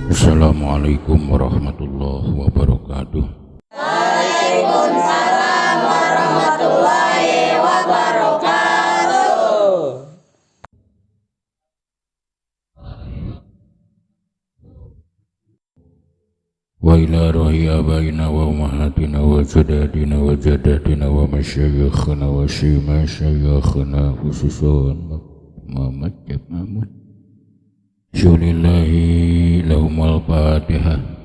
Assalamualaikum warahmatullahi wabarakatuh. Waalaikumsalam warahmatullahi wabarakatuh. Wa ila rohi abaina wa ummahatina wa jadadina wa jadatina wa masyayikhina wa masyayikhina khususun Muhammad Mahmud. Syulillahi lahumul Fatihah.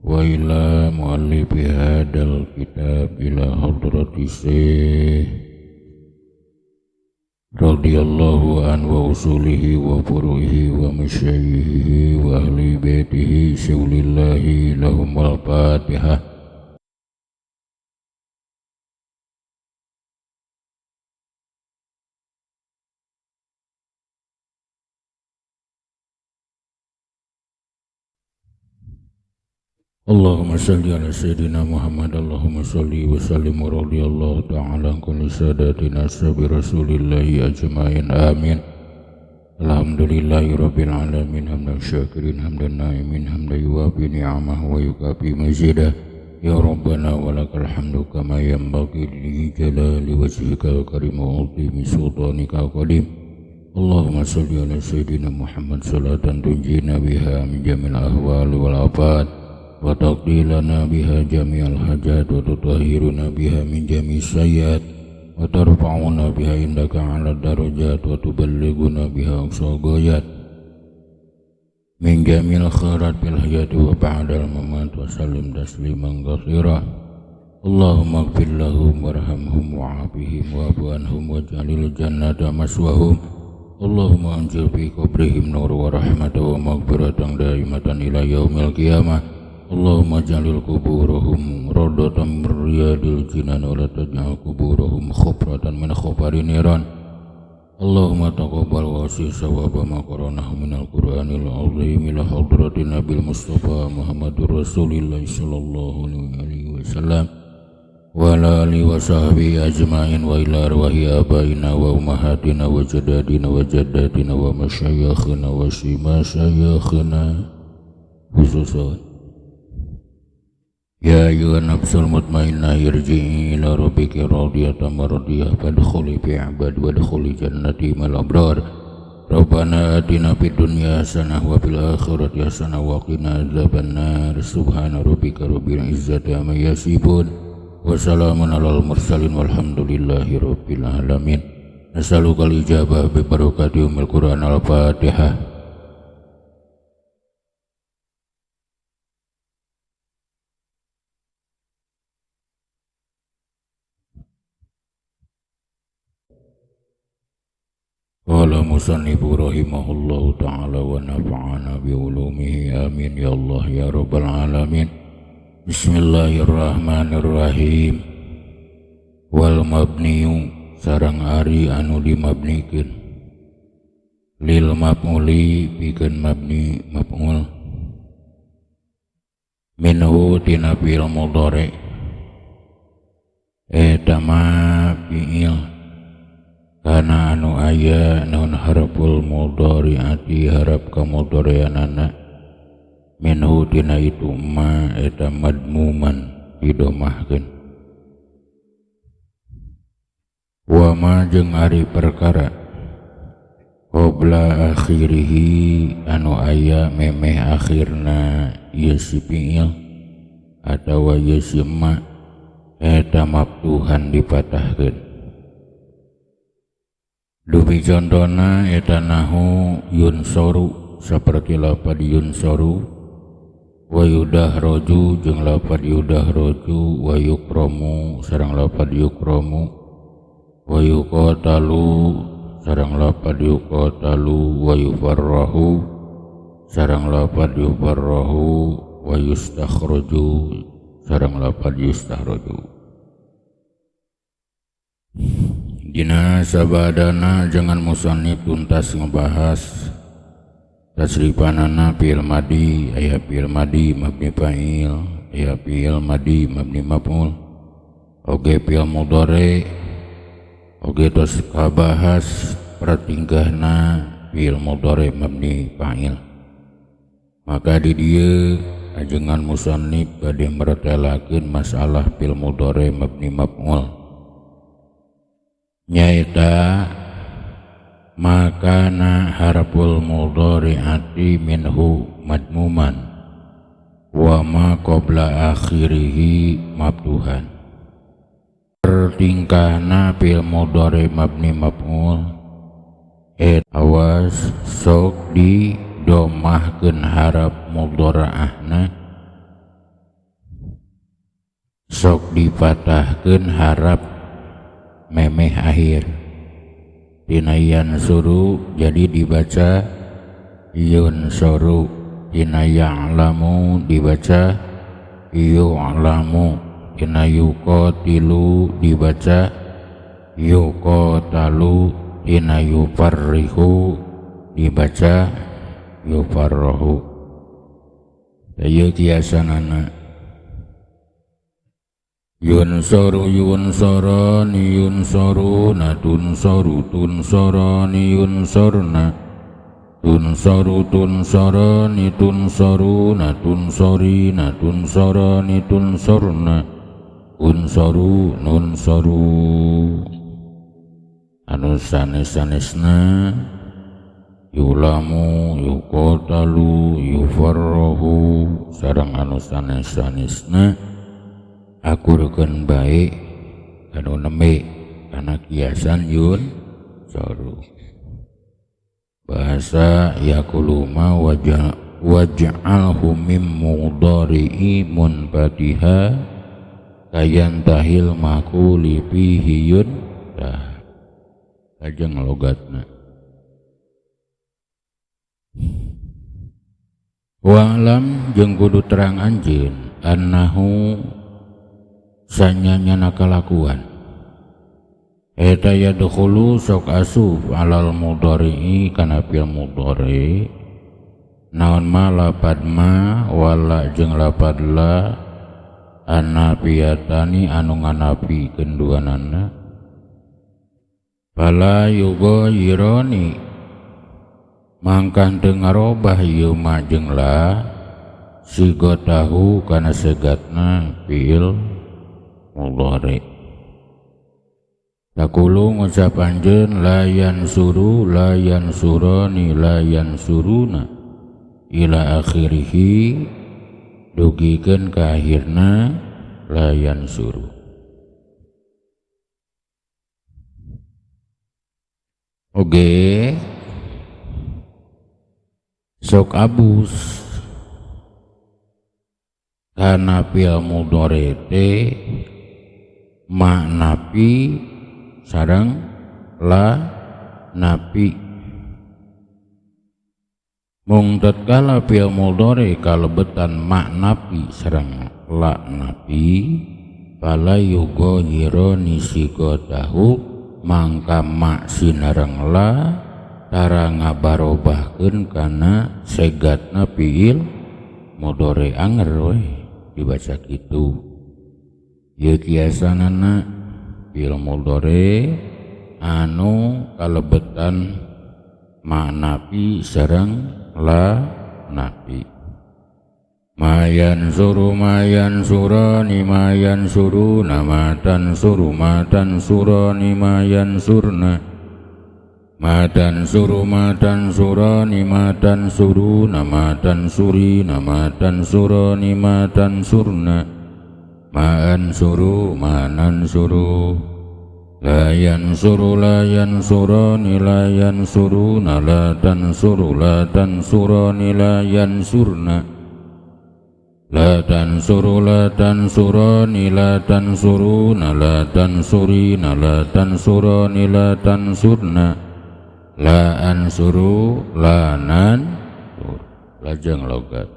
Wa ila muallifi hadal kitab ila hadrati syekh radhiyallahu an wa usulihi wa furu'ihi wa masyayikhihi wa ahli baitihi syulillahi lahumul Fatihah. Allahumma salli ala sayyidina Muhammad. Allahumma salli wa sallim wa radiyallahu ta'ala an kulli sadatina ashabi rasulillahi ajma'in. Amin. Alhamdulillahi rabbil alamin, hamdan syakirin, hamdan na'imin, hamdan yuwafi ni'amah wa yukafi mazidah. Ya Rabbana walakal hamdu kama yanbaghi li jalali wajhikal karim wa azimi sultanikal qadim. Allahumma salli ala sayyidina Muhammad salatan tunjina biha min jamil ahwali wal afat wa taqdi lana biha jami'al hajat wa tutahhiruna biha min jami'is sayyiat wa tarfa'una biha indaka 'ala darajat wa tuballighuna biha aqsa ghayat min jami'il khairat fil hayati wa ba'dal mamat wa sallim tasliman katsira. Allahumma ighfir lahum warhamhum wa'afihim wa'fu anhum waj'alil jannata maswahum. Allahumma anzil fi qabrihim nur wa rahmatan wa maghfiratan daimatan ila yaumil qiyamah. Allahumma jalil kuburahum radatan min riyadil jinan wa la taj'al kuburahum khufratan min khufari niran. Allahumma taqabbal wa asih sawaba ma qara'nahu minal Qur'anil azim ila hadratin Nabil Mustafa Muhammadur Rasulillah sallallahu alaihi wasallam wa ala alihi wa sahbihi ajma'in wa ila arwahi abaina wa ummahatina wa jadadina wa jaddatina wa masyayikhina wa masyayikhina khususan. Ya ayyuhan nafsul mutmainnah irji'i ila rabbiki radiyatan mardiyah fadkhuli fi ibadi wadkhuli jannati mal abrar. Rabbana atina fid dunya hasanah wa fil akhirati hasanah wa qina adzabannar. Subhana rabbika rabbil izzati amma yasifun wa salamun alal mursalin walhamdulillahi rabbil alamin. Nas'aluka al-ijabah bi barakati ummil Qur'an. Al-Fatihah. Qala musannifu rahimahullahu ta'ala wa nafa'ana bi ulumihi. Amin ya Allah ya rabbal alamin. Bismillahirrahmanirrahim. Wal mabniyu sarang ari anu dimabnikeun lil maf'uli pikeun mabni maf'ul minhu tina fi'il mudhari eta ma fi'il kana anu aya naon harful mudhari'ati harap kamudhari'anana minhu tina itu ma eta madmuman didomahkeun wa ma jeung ari perkara qabla akhirihi anu aya memeh akhirna ieu si fi'il atawa ieu si ma eta maftuhan dipatahkeun. Dupi contona eta nahu yunsoru seperti lapad yunsoru wa yudahroju jeung lapad yudahroju wa yukromu sareng lapad yukromu wa yuqatalu sareng lapad yuqatalu wa yufarrahu sareng lapad yufarrahu wa yustakhroju sareng lapad yustakhroju. Dina sabadana jangan musannif tuntas ngebahas tasrifanana fi'il madi, aya fi'il madi mabni fa'il, aya fi'il madi mabni maf'ul, oge fi'il mudhari, oge tos kabahas pertingkahna fi'il mudhari mabni fa'il. Maka di dieu ajengan musannif bade mertelakeun masalah fi'il mudhari mabni maf'ul. Nyaeta makana harful mudhari'ati minhu madmuman wa ma qabla akhirihi maftuhan. Pertingkahna fi'il mudhari mabni maf'ul et awas sok di domahkeun harap mudharaahna, sok dipatahkeun harap memeh akhir. Tina yansuru jadi dibaca yunsoru, tina ya'lamu dibaca yu'lamu, tina yuqatilu dibaca yuqatalu, tina yufarrihu dibaca yufarrahu. Ieu kiasanana yunsoru yunsorani yunsoruna tunsoru tunsorani yunsorna tunsoru tunsorani tunsoruna tunsorina tunsorani tunsorna unsoru nunsoru. Anu sanes-sanesna yulamu yuqatalu yufarrahu sareng anu sanes-sanesna akurkeun bae anu nembe kana kiasan yun soru. Bahasa yakuluma waj'alhu mim mudhari'i munfatiha kayantahil maquli fihi yun tah lajeng logatna. Wa'lam jeung kudu terang anjeun annahu sanyanya kalakuan eta yadkhulu sok asuf alal mudhari'i kana fil mudhari naon ma lapad ma wala jeung lapad la anafiyatani anu nganafi kenduanana fala yughayyirani mangkan teu ngarobah ieu ma jeung la sigotahu kana segatna fiil mudhari. Takulu ngucap anjeun la yansuru la yansurani la yansuruna ila akhirih dugikeun ka akhirna la yansuru. Oge sok abus kana fi'il mudhari teh ma napi sareng la napi. Mung tatkala fi'il mudhari kalebetan ma napi sareng la napi fala yughayyirani sigotahu mangka ma sinareng la tara ngabarobahkeun kana segatna fi'il mudhari anger we dibaca kitu. Ieu kiasanana fi'il mudhari anu kalebetan ma napi sareng la napi. Ma yansuru ma yansurani ma yansuruna ma tansuru ma tansurani ma yansurna ma tansuru ma tansurani ma tansuruna ma tansurina ma tansurani ma tansurna ma ansuru ma nansuru la yansuru la yansurani la yansuruna la tansuru la tansurani la yansurna la tansuru la tansurani la tansuruna la tansurina la tansurani la tansurna la ansuru la nan lajeng logat.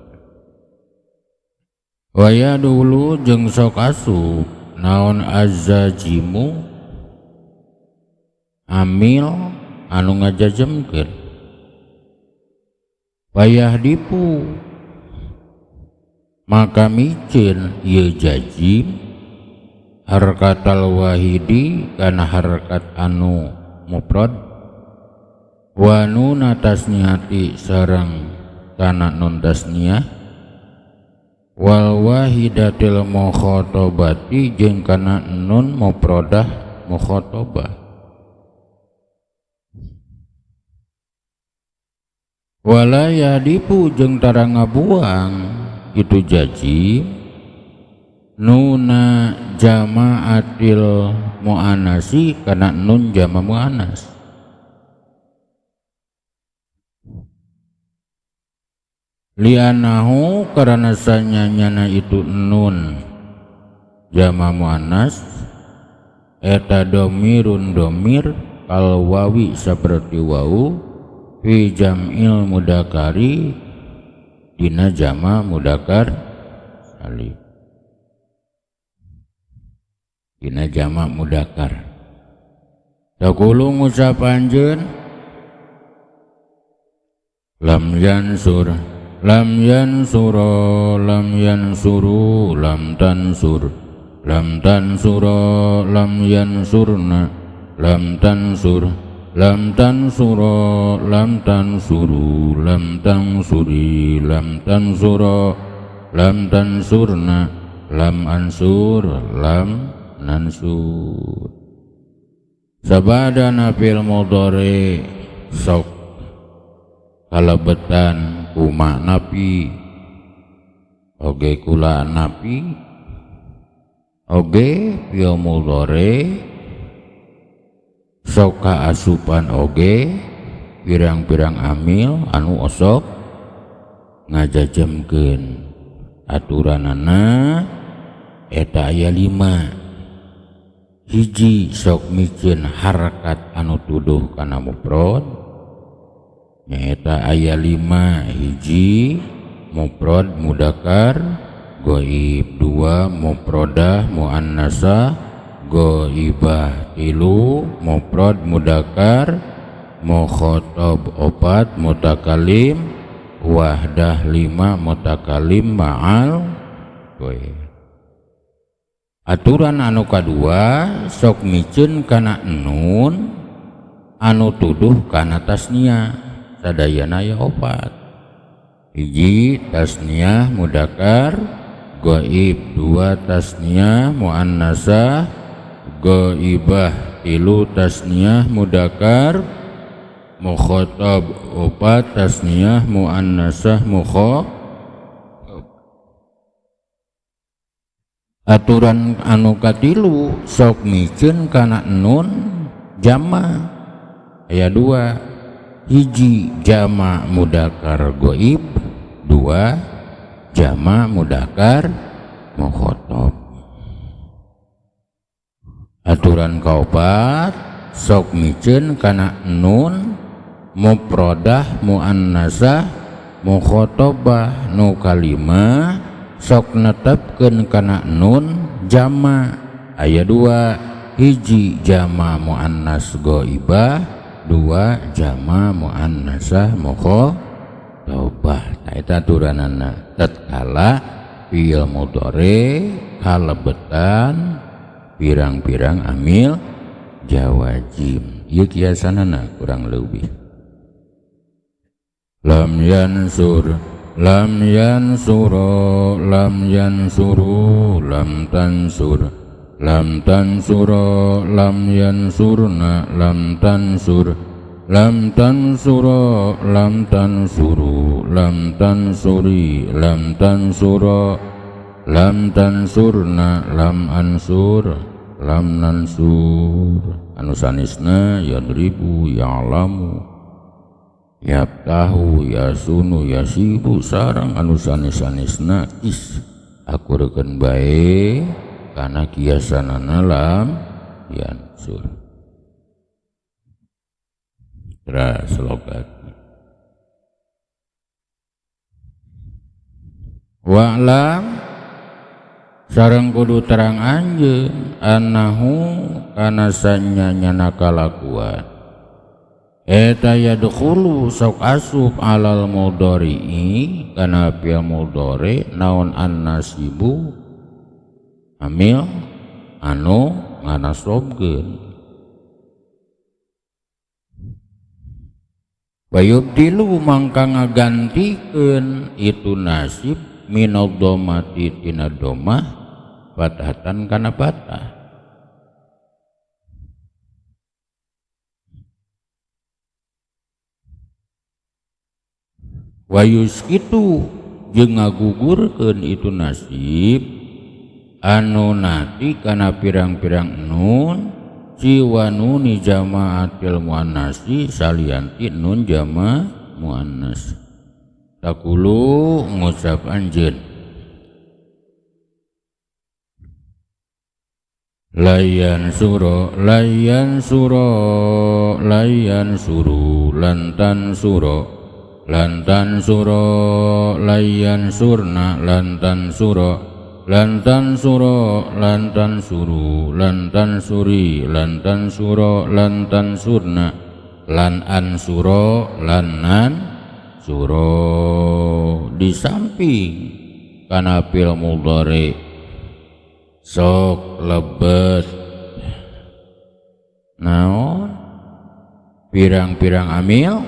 Waya dulu jeung sok asup naon azzajimu Amil anu ngajajemkeun payah dipu maka micin ieu jajim harkatal wahidi kana harkat anu mufrad wa nuna tasniyati sareng kana nun tasniyah wal wahidatil mukhatabati jeung kana nun mufradah mukhatabah wala yadipu jeung tara ngabuang itu jajim nuna jamaatil muannasi kana nun jama muannas lianahu karena sanyanyana itu nun jama muannas eta domirun domir kal wawi seperti wau fi jam'il mudakari dina jama mudakar salim dina jama mudakar taqulu ngucap anjeun lam yansur lam yansura lam yansuru lam tansur lam tansura lam yansurna lam tansur lam tansura lam tansuru lam tansuri lam tansura lam tansurna lam ansur lam nansur sabadana fil mudhari sok kalebetan kuma napi oge kula napi oge fil mudhari sok kaasupan oge pirang-pirang amil anu osok ngajajemkeun aturanana eta aya 5 hiji sok miceun harkat anu tuduh kana mufrad nyaeta aya 5 hiji mufrad mudakar ghaib 2 mufradah muannasah ghaibah 3 mufrad mudakar mukhatab 4 mutakalim wahdah 5 mutakalim ma'al ghaib. Aturan anu kadua sok miceun kana nun anu tuduh kana tasniah sadayana aya 4 hiji tasniah mudakar ghaib 2 tasniah muannasah ghaibah 3 tasniah mudakar mukhatab 4 tasniah muannasah mukhatab. Aturan anu katilu sok miceun kana nun jama aya 2 hiji jama mudakar ghaib 2 jama mudakar mukhatab. Aturan kaopat sok miceun kana nun mufradah muannasah mukhatabah nu kalima sok netepkeun kana nun jama aya 2 hiji jama muannas ghaibah 2 jama muannasah mukhatabah. Nah eta aturanana tatkala fi'il mudhari kalebetan pirang-pirang amil jawajim ieu kiasanana kurang leuwih lam yansur lam yansura lam yansuru lam tansur lam tansura lam yansurna lam tansur lam tansura lam tansuru lam tansuri lam tansura lam tansurna lam ansur lam nansur anu sanesna yadribu ya'lamu yabtahu yasunu yasibu sareng anu sanes-sanesna is akurkeun bae kana kiasanana lam yansur. Terus logat wa'lam Sareng kudu terang anjeun annahu kana sanyana kalakuan eta yadkhulu sok asup alal mudhari'i kana fi'il mudhari naon annasibu amil anu nganasobkeun wayubdilu mangka ngagantikeun itu nasib minad dhammati tina dhammah fathatan kana fathah. Wayus itu jeung ngagugurkeun itu nasib anu nati kana pirang-pirang nun siwa nuni jamaatil muannasi salianti nun jama muannas. Takulu ngucap anjeun layan suro layan suro layan suru lantan suro lantan suro layan surna lantan suro lantan suro lantan suru lantan suri lantan suro lantan surna lan an suro lanan suro. Di samping kana fil mudhari sok lebet naon pirang-pirang amil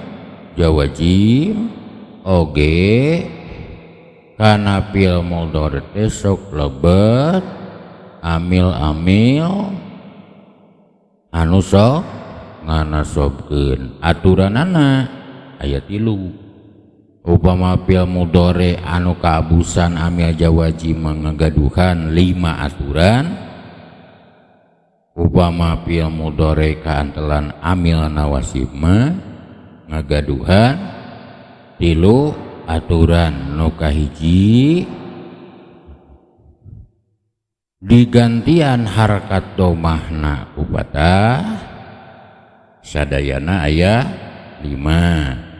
jawajim oge kana fil mudhari teh sok lebet amil-amil anu sok nganasobkeun aturanana aya 3. Upama fil mudhari anu kaabusan amil jawajim ngagaduhan 5 aturan, upama fil mudhari kaantelan amil nawasib mah ngagaduhan 3 aturan. Nu kahiji digantian harkat domahna ku fathah sadayana aya 5.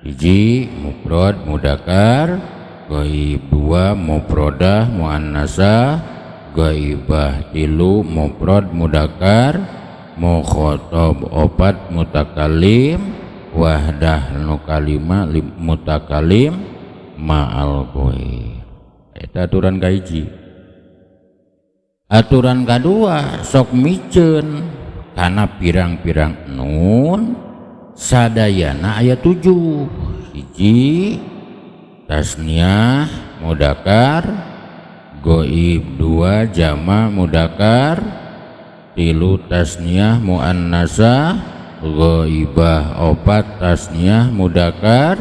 Hiji mufrad mudakar ghaib, 2 mufradah muannasah ghaibah, 3 mufrad mudakar mukhatab, 4 mutakalim wahdah nu kalima mutakalim ma'al ghaib. Eta aturan kahiji. Aturan kadua sok miceun kana pirang-pirang nun sadayana aya 7. Hiji tasniah mudakar ghaib, 2 jama mudakar, 3 tasniah muannasah ghaibah, 4 tasniah mudakar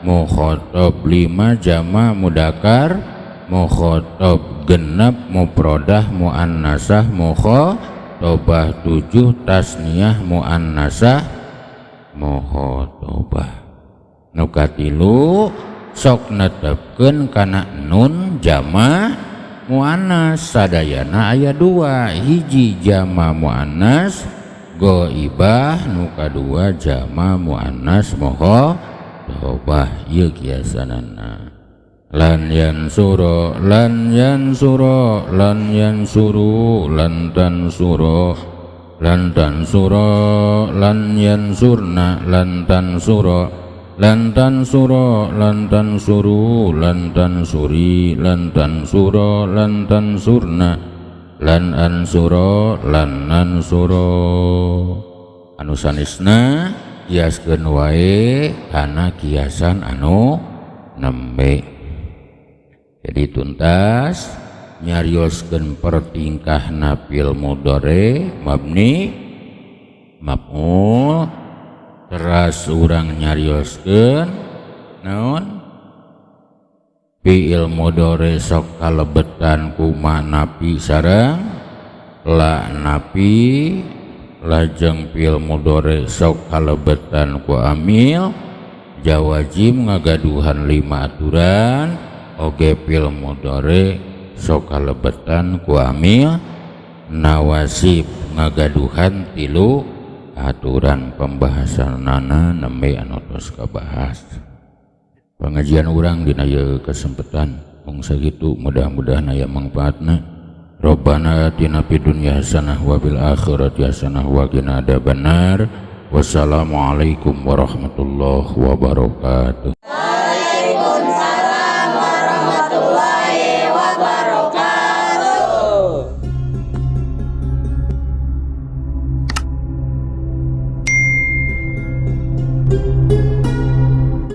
mukhatab, 5 jama mudakar mukhatab, 6 mufradah muannasah mukhatabah, 7 tasniah muannasah mukhatabah. Nu katilu sok netepkeun kana nun jama muannas sadayana aya 2. Hiji jama muannas ghaibah, nu kadua jama muannas mukhatabah. Ieu kiasanana lan yansuro lan yansuro lan yansuru lan tansuro lan tansuro lan yansurna lan tansuro lan tansuro lan tansuru lan tansuri lan tansuro lan tansurna lan ansuro lan nansuro. Anu sanesna kiaskeun wae kana kiasan anu nembe. Jadi tuntas nyarioskeun pertingkahna fil mudhari mabni maf'ul, teras urang nyarioskeun naon fi'il mudhari sok kalebetan ku napi sareng la napi, lajeng fi'il mudhari sok kalebetan ku amil jawajim ngagaduhan 5 aturan, oge fi'il mudhari sok kalebetan ku amil nawasib ngagaduhan 3 aturan. Pembahasanana nembe anu tos kabahas. Pengajian urang dina ieu kesempatan mung sakitu, mudah-mudahan aya mangfaatna. Rabbana atina fid dunya hasanah wa fil akhirati hasanah wa qina adzabannar. Wassalamualaikum warahmatullahi wabarakatuh.